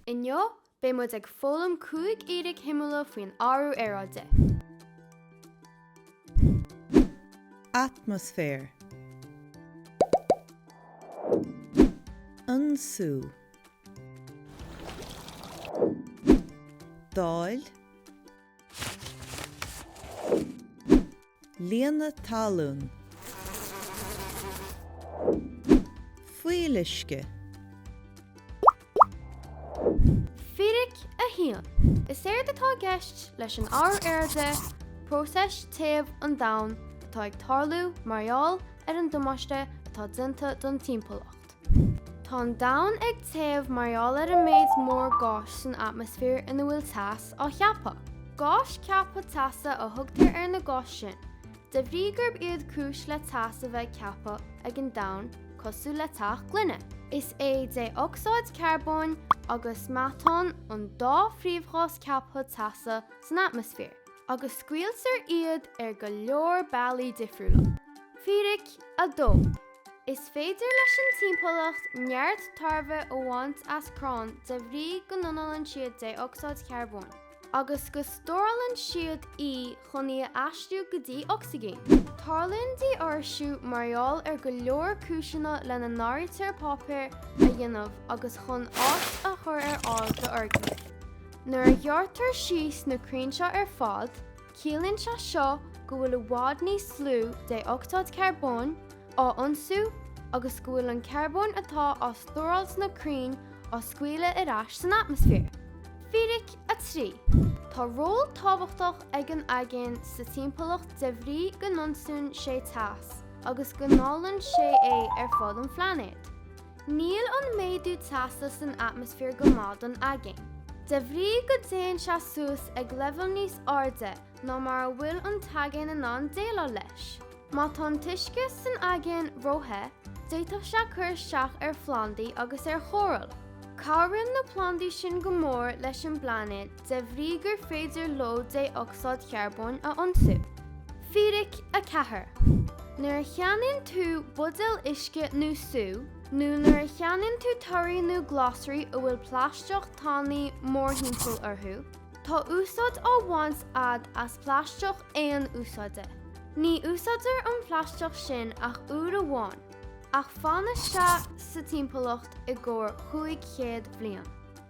Inniu, beidh muid ag foghlaim 5 fhíric shuimiúla faoin athrú aeráide. Atmaisféar. Ionsú. Dáil. Líonadh talún. Fuíolluisce. Fíric 1. Is éard atá i gceist leis an athrú aeráide próiseas téimh an domhain atá ag tarlú mar gheall ar an damáiste atá déanta don timpeallacht. Tá an domhan ag téamh mar gheall ar an méid mór gáis san atmaisféar ina bhfuil teas á cheapadh. Gáis ceaptha teasa a thugtar ar na gáis sin, de bhrí gurb iad cúis le teas a bheith ceaptha ag an domhan cosúil le teach gloine. Is é dé-ocsáid carbóin agus meatán an dá phríomhghás ceaptha teasa san atmaisféar, agus scaoiltear iad ar go leor bealaí difriúla. Fíric 2. Is féidir leis an timpeallacht neart tairbhe a bhaint as crainn de bhrí go n-ionálann siad dé-ocsáid charbóin agus go stórálann siad í chun í a aistriú go dtí ocsaigin. Tarlaíonn dífhoraoisiú mar gheall ar go leor cúiseanna lena n-áirítear páipéar a dhéanamh agus chun áit a chur ar fháil d'fhoirgnimh. Nuair a ghearrtar síos na crainn seo ar fad, Ciallaíonn sé seo go bhfuil i bhfad níos lú dé-ocsáid charbóin á ionsú agus go bhfuil an carbón atá á stóráil sna crainn á scaoileadh ar ais san atmaisféar. Fíric 3. Tá ról tábhachtach ag an aigéan sa timpeallacht de bhrí go n-ionsúnn sé teas agus go ndáileann sé é ar fud an phláinéid. Níl an méadú teasa san atmaisféar go maith don aigéan, de bhrí go dtéann sé suas ag leibhéal níos airde ná mar a bhfuil an t-aigéan in ann déileáil leis. Má tá an t-uisce san aigéan róthe, d'fhéadfadh sé cur isteach ar phlandaí agus ar chórail. Cabhraíonn na plandaí sin go mór leis an bplainéad de bhrí gur féidir leo dé-ocsáid charbóin a ionsú. Fíric 4. Nuair a cheannaíonn tú buidéal uisce nó sú, nó nuair a cheannaíonn tú torthaí nó glasraí a bhfuil plaisteach tanaí mórthimpeall orthu, tá úsáid á bhaint a'd as plaisteach aon úsáide. Ní úsáidtear an plaisteach sin ach uair amháin, ach fanann sé sa timpeallacht i gcomhair 500 bliain.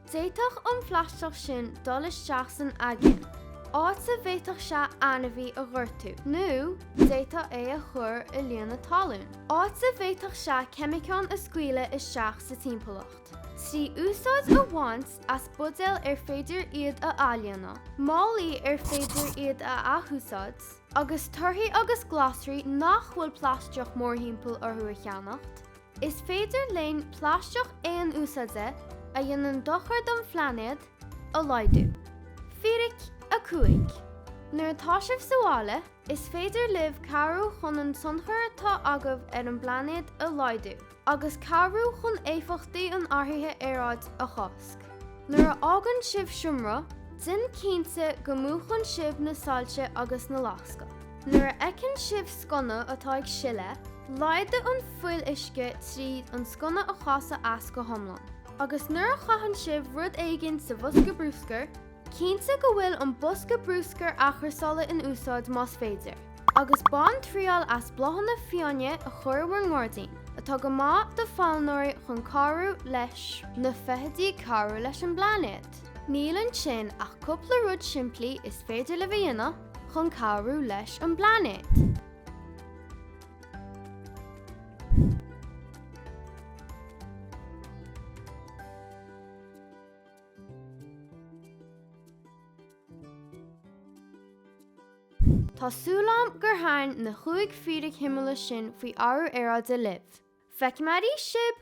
D'fhéadfadh an phlaisteach sin dul isteach san aigéan, áit a bhféadfadh sé ainmhí a ghortú, nó d'fhéadfadh é a chur i líonadh talún, áit a bhféadfadh sé ceimiceáin a scaoileadh isteach sa timpeallacht. 3 úsáid a bhaint as buidéil ar féidir iad a athlíonadh, málaí ar féidir iad a athúsáid, agus torthaí agus glasraí nach bhfuil plaisteach mórthimpeall orthu a cheannacht. Is féidir linn plaisteach aon úsáide a dhéanann dochar don phláinéad a laghdú. Fíric 5. Nuair atá sibh sa bhaile, is féidir libh cabhrú chun an tionchar atá agaibh ar an bplainéad a laghdú agus cabhrú chun éifeachtaí an athraithe aeráide a chosc. Nuair a fhágann sibh seomra, déan cinnte go múchann sibh na soilse agus na lasca. Nuair a fheiceann sibh sconna atá ag sileadh, laghdaigh an fuil uisce tríd an sconna a chasadh as go hiomlán. Agus nuair a chaitheann sibh rud éigin sa bhosca bruscair, cinnte go bhfuil an bosca bruscair athchúrsála in úsáid más féidir. Agus bain triail as bláthanna fiáine a chur i bhur ngairdín, atá go maith do phailneoirí chun cabhrú leis na feithidí cabhrú leis an bplainéad. Níl ansin ach cúpla rud simplí is féidir libh a dhéanamh chun cabhrú leis an bplainéad. Tá súil a'm gur thaitin na chúig fíric shuimiúla sin faoi athrú aeráide libh. Feicfidh mé arís sibh!